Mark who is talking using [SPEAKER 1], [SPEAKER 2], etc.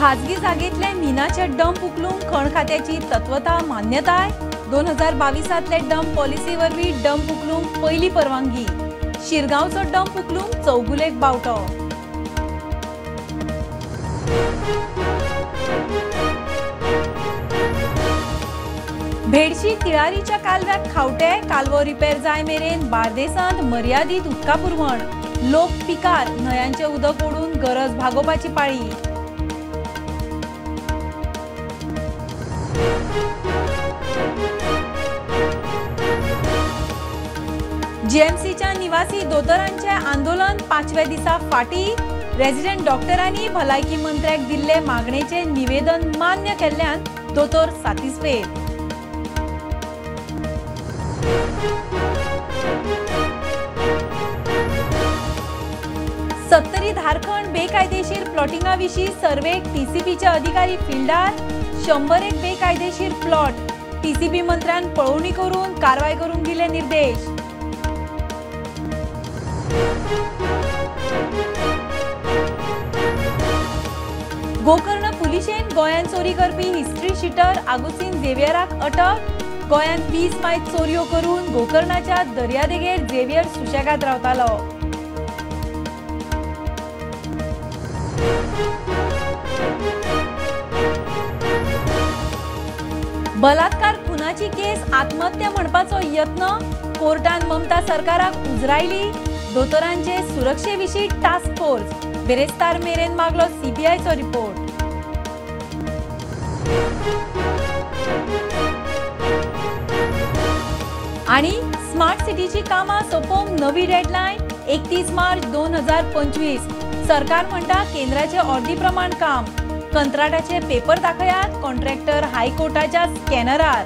[SPEAKER 1] खाजगी जागेंतले मिनाचे डंप उखलूंक खण खात्याची तत्वता मान्यताय. 2022 डंप पॉलिसी वरवीं डंप उखलूंक पयली परवानगी. शिरगांवचो डंप उखलूंक चौगुलेक बावटो. भेडशी तिळारीच्या कालव्याक खावटे. कालवो रिपेर जाय मेरेन बार्देसांत मर्यादीत उदका पुरवण. लोक पिकार. न्हंयांचें उदक ओडून गरज भागोवपाची पाळी. जीएमसीच्या निवासी दोतोरांचे आंदोलन 5व्या दिसा फाटी. रेजिडेंट डॉक्टरांनी भलायकी मंत्र्याक दिल्ले मागणेचे निवेदन मान्य केल्ल्यान दोतोर सातिस्फेद. सत्तरी धारखंड बेकायदेशीर प्लॉटिंगा विशीं सर्वेक टीसीबीचे अधिकारी फिल्डार. 101 बेकायदेशीर प्लॉट. टीसीबी मंत्र्यान पळोवणी करून कारवाय करूंक दिले निर्देश. गोकर्ण पुलिशेन गोंयांत चोरी करपी हिस्ट्री शिटर आगुस्तीन झेवियराक अटक. गोंयांत 20 मायज चोरयो करून गोकर्णाच्या दर्यादेगेर झेवियर सुशेगाद रावतालो. बलात्कार खुनाची केस आत्महत्या म्हणपाचो यत्न. कोर्टान ममता सरकाराक उजरायली. दोतोरांचे सुरक्षे विशीं टास्क फोर्स. बिरेस्तार मेरेन मागलो सीबीआयचो रिपोर्ट. आणि स्मार्ट सिटीची कामां सोंपोवंक नवी डेडलायन 31 मार्च 2025. सरकार म्हणटा केंद्राचे अर्दी प्रमाण काम. कंत्राटाचे पेपर दाखयात. कॉन्ट्रॅक्टर हायकोर्टाच्या स्कॅनरार.